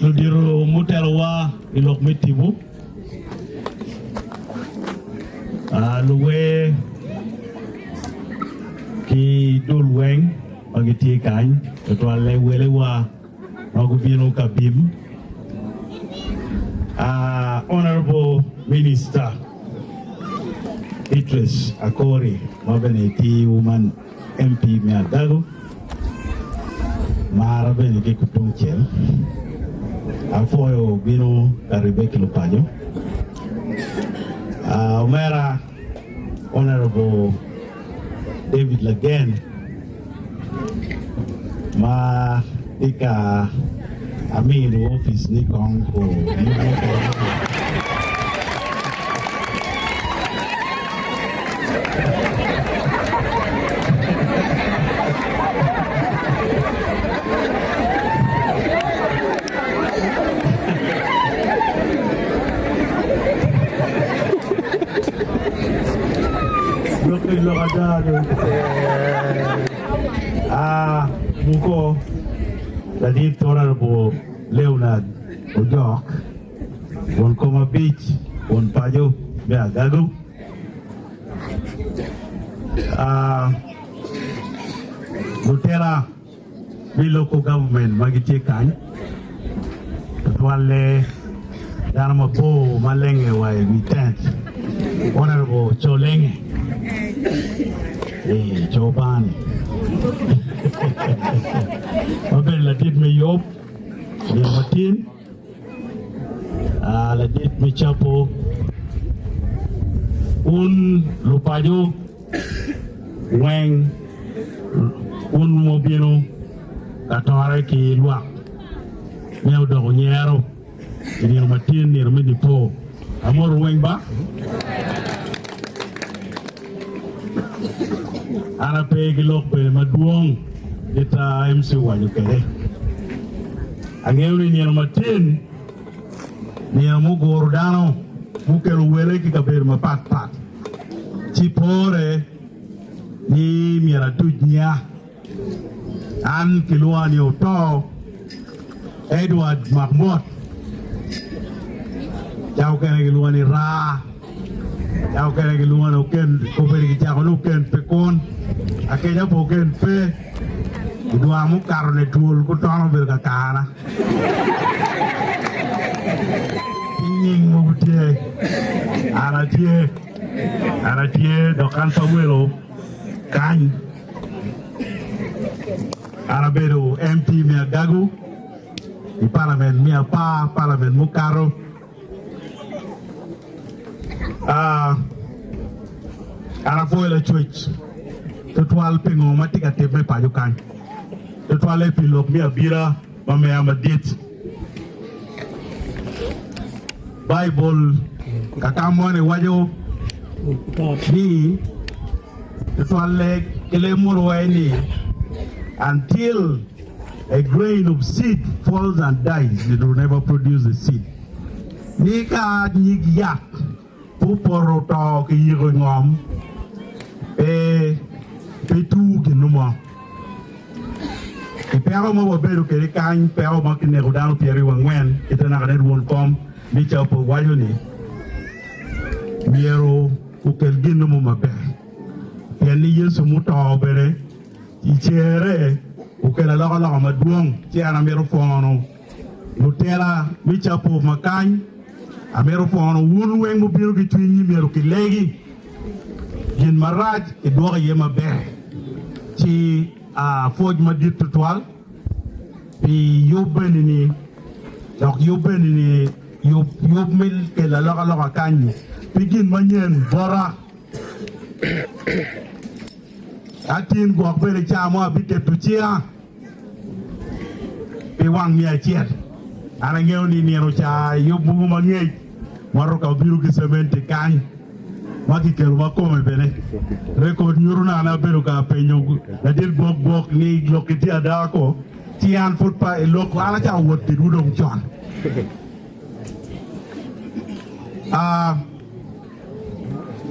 Ludito mutelowa i lok me tipo, luwer ki dul weng ma gitye kany, tutwalle welewa ma gubino ka bim, Honourable Minister Beatrice Akori ma bene tye Woman MP me Agago, mara bene ki kutungcel, apwoyo bino ka ribbe ki lupaco. Omera Honourable David Lagen ma tye ka amino opic ni kong Lok ni lok ada ni. Ah, muko ladit Honorable Leonard Ojok, won kom abic, won paco me Agago. Ah, lutela me local government ma gitye kany, tutwalle dano mabor ma lenge wa i wi tent, Honourable Colenge, ee, co bani, ma obedo ladit me yub nino matin. Ladit me capo, wun lupaco weng, wun mubino ka tore ki lwak me odoko nyero i nino matin, nino me Nipo. Amoto weng ba? An ape ki lok bene madwong kit a MC owaco kwede. Angeyo ni nino matin, nino muguro dano, mukelo wele ki kabedo mapat pat, ci pore ni myero atuc nya. An kilwonga ni Oto Edward Makmot, ca okene kilwonga ni Raa, ca okene kilwonga ni Oken, obedo kicako ni Oken pe kun, akeca pa Oken pe, i dwar mukato ni twol gutono obedo ka kana. Ki nying mogo tye, an atye, an atye dok an pe awelo kany. An abedo MP me Agago i palament me apar, palament mukato. An apwoyo Lacwec tutwal pi ngo ma tye ka timme paco kany, tutwalle pi lok me abila ma meya madit. Baibul ka moni waco ni tutwalle ki leb munu waco ni until a grain of seed falls and dies it will never produce a seed ni ka nyig yat pe opoto oto kiyiko i ngom pe pe tur gin mo. I peko ma wabedo kwede kany, peko ma kineko dano pyeraryo angwen kite naka ne rwon kom Bicop owaco ni myero okel gin mo maber pien ni Yecu muto bene i cere okelo alokaloka madwong ci an amito pwono lutela me capo ma kany amito pwono wun weng mubino ki cwiny ni myero kilegi gin marac kidwoko iye maber ci pwoc madit tutwal pi yub eni-ni dok yub eni-ni yub me kelo alokaloka kany-nyi pi gin manyen bota. Ka tin gwok bene ca mo abiketo cinga pi wang miya acel. An angeyo ni nino ca yub mogo mangec motoka obino ki cementi kany ma kikelo ma kome bene rekod nyuto ni an abedo ka penyo ladit gwok gwok ni lok-ki tye ada ko ci an pud pa lok an acako wot kedwu dong con. Aa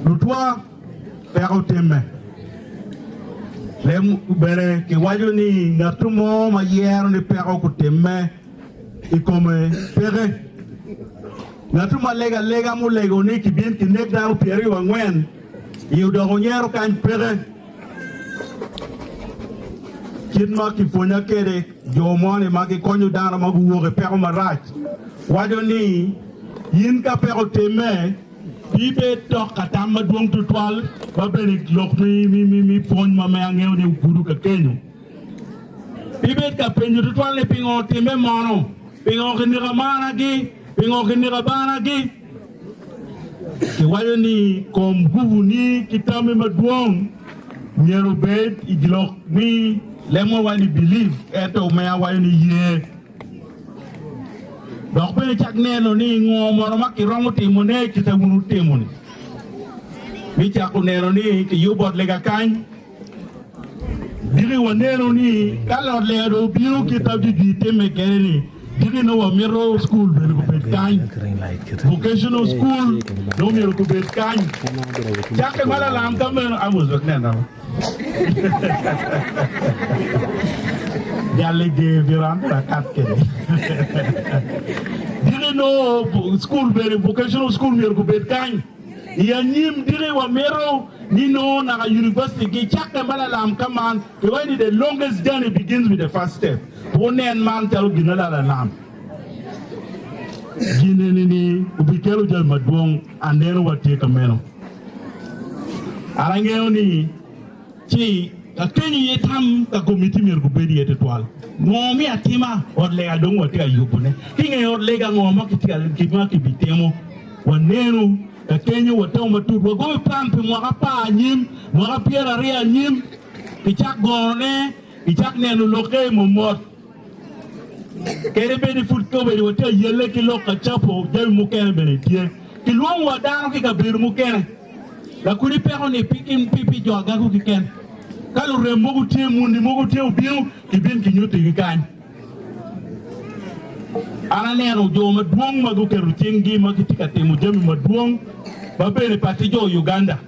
lutwa peko otimme. Lem bene kiwaco ni ngat mo ma yero ni peko kutimme. i kome peke. Ngatu ma lego alega mulego ni kibin kinek dano 24 i odoko nyero kany peke. Kit ma kipwonya kwede, jo moni ma gikonyo dano ma guwok i peko marac waco ni, In ka peko otimme, pe ibed dok ka tam madwong tutwal ma bene lok me pwony ma me angeyo ni ogudo ka kenyo. Pe ibed ka penyo tutwal ni pingo otimme mono, pingo kineko amaragi, pingo kineko abanagi. Kiwaco ni kom gubuni ki tammi madwong myero obed i lok ni lemwa waco ni believe ento meya waco ni ye. Dok bene icak neno ni ngo mono ma kiromo timone kite wun wutimo-ni. Mi cako neno ni kiyubo ot lega kany. Diki waneno ni ka lot lega dong obino kit ma jwijwi timme kwede-ni, diki nongo wamito cukul bene gubed kany. Vocational school nongo myero gubed kany. Cakke ma lalam ka meno Amos wek nena. Jal-li ger myero an bene akat kwede. Diki nongo cukul bene vocational school myero gubed kany. I anyim diki wamito ni nongo naka university gi cakke ma lalam ka man ki waco ni the longest journey begins with the first step. Wunen man calo gin ma lalam gin eni ni obikelo jami madwong aneno wa tye ka meno. An angeyo ni ci ka kenyo iye tam ka komiti myero gubed iye tutwal. Ngo me atima? Ot lega dong watye ka yubone. Ki nge ot lega ngo ma kibitimo? Wanenu ka kenyo watamo matut. Wagoyo plan pi mwaka apar anyim, mwaka 20 anyim, kicak gorone, kicak neno lokke momot. Kadi bed ni pud kobedi watye ka yelle ki lok ka capo jami mukene bene tye. Kilwongo wa dano ki kabedo mukene. Lakudi peko ni pi jo agaku keken. Ka lurem mogo tye, mundi mogo tye obino, kibin kinyutigi kany. An aneno jo madwong ma guketo cinggi ma gitye ka timo jami madwong ma bene pat ki jo Uganda.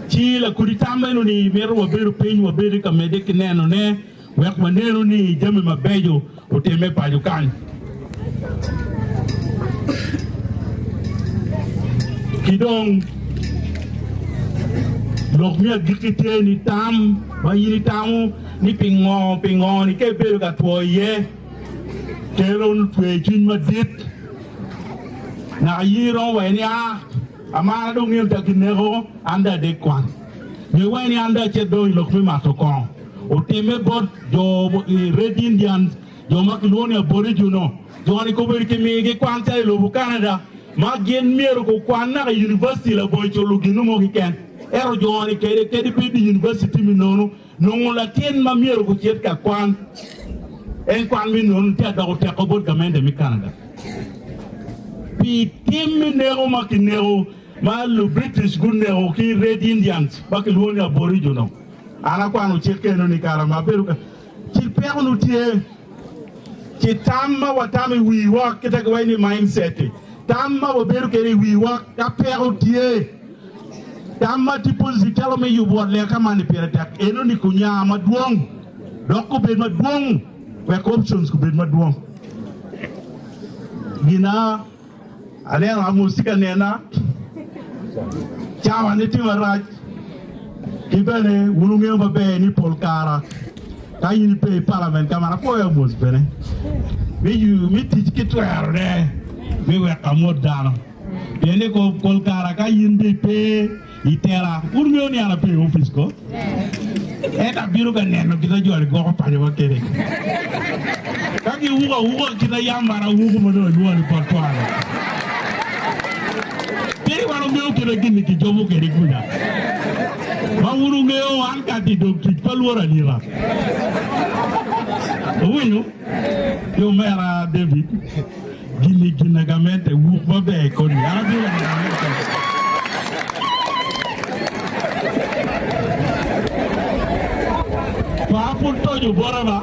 Ci lakudi tam meno ni mito wabedo piny wabedo ka medde ki nenone wek wanenu ni jami mabeco otimme paco kany. Ki dong, lok me agikki tye ni tam ma in itamo ni pingo pingo-ni ka ibedo ka two iye kelo cwercwiny madit. Naka in iromo waco ni, 'Aa, amara dong ngeyo ta kineko an dong adek kwan. Nyo iwaco ni, 'An dong acit dong i lok me mato kongo. Otimme bot jo Red Indians, jo ma kilwongo ni Aboriginal. Jo-ni kobedo kimigi kwan calo i lobo Canada, ma gin myero gukwan naka i univaciti labongo culo gin mo keken. Ento jo-ni kede kadi bed ni univaciti me nono, nongo latin ma myero gucit ka kwan, en kwan me nono tye adoko teko bot gamente me Canada pi tim me neko ma kineko ma lu British guneko ki Red Indians ma kilwongo ni Aboriginal. An akwano cik eno ni kara ma abedo ka ci peko nu tye ci tam ma watamo i wiwa kita ki waco ni mindset tam ma wabedo kede i wiwa ka peko tye tam ma tye positive calo me yubo ot lega ka man ni pire tek eno ni kunya madwong dok kubed madwong wek options kubed madwong gina Aneno Amos tye ka nena, cawa ne tye marac, ki bene wun wungeyo maber ni pol kara ka in ipe i palament ka man apwoyo Amos bene me tic ki twero ne me weko amot dano pien ni pol kara ka in dong ipe i tela wun wungeyo ni an ape i opic ko ento abino ka neno kit ma jo-ni gwoko pacowa kwede. Ka giwuko awuka kit ma yam an awuko ma dong alwongo ni pot twara. Kadi wan wungeyo kit ma gin-ni kijobo kwede kuca, ma wun wungeyo an ka atye i dog tic pe alworo anyira. Wuwinyo? Ki omera David, gin-ni gin gamente, wuk maber koni. An abino loko gamente. Cwaka pud toco bota ba,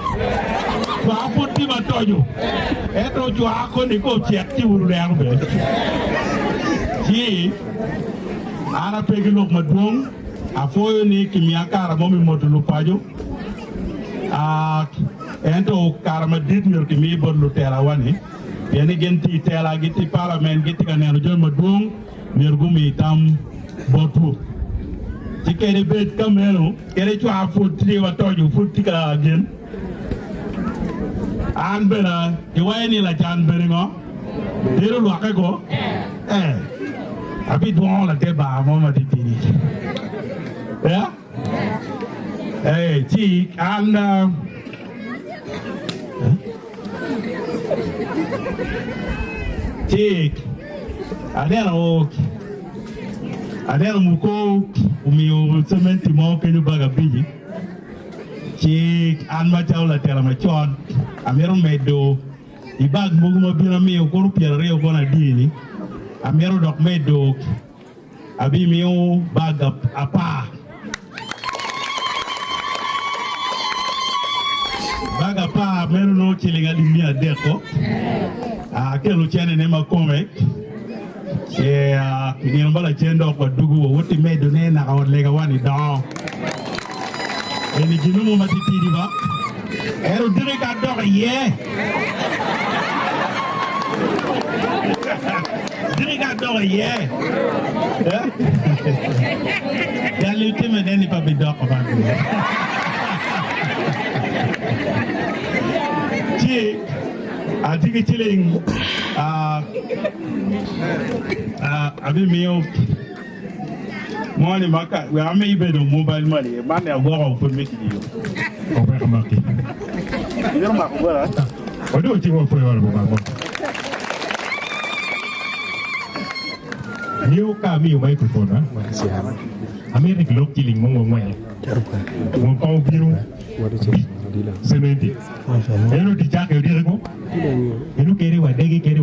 cwaka pud tye ma toco, ento cwaka koni ka ocek ci wun wuneno bene. Ci an ape ki lok madwong, apwoyo ni kimiya kara mo me moto lupaco. Ento kare madit myero kimi bot lutelawa-ni, pien ni gin tye i tela, gitye i palament, gitye ka neno jami madwong, myero gumi tam botwu. Ci kadi bed ka meno, kadi cwar pud tye wa toco pud tye ka gin. An bene iwaco ni lacan bene ngo? Bedo lwakke ko? Eh, abidwongo late bar mo matitidi. Yeah? Eh, ci an uh, ci aneno aneno muko omiyo cementi mo kenyo bag abici ci an macalo latela macon amito medo i bag mogo ma bino amiyo kono 20 kono adi-ni amito dok medo Abimiyo bag apar. Bag apar meno nongo ciling alip miya adek-ko. Akelo cenene ma kome, ci i nino ma lacen dok wadugo wawot ki medone naka ot legawa-ni dongo. Eni gin mo matitidi ba, ento diki ka adok iye. Diki ka adok iye. Jal-li otime ne ni pe abidoko man. Ci atye ki ciling abimiyo Moni ma ka wek ami bedo mobile money man ni agwoko pud me tiyo. Oweko maki. Imito mako bota? Wadong ci wapwoyo wa Lubanga mo. Nio ka amiyo microphone a, amito ni gilok ciling mo ngwel. Wun kong wubino abic cementi. Eno tic cake odiki ko. Eno kede wa dege kede.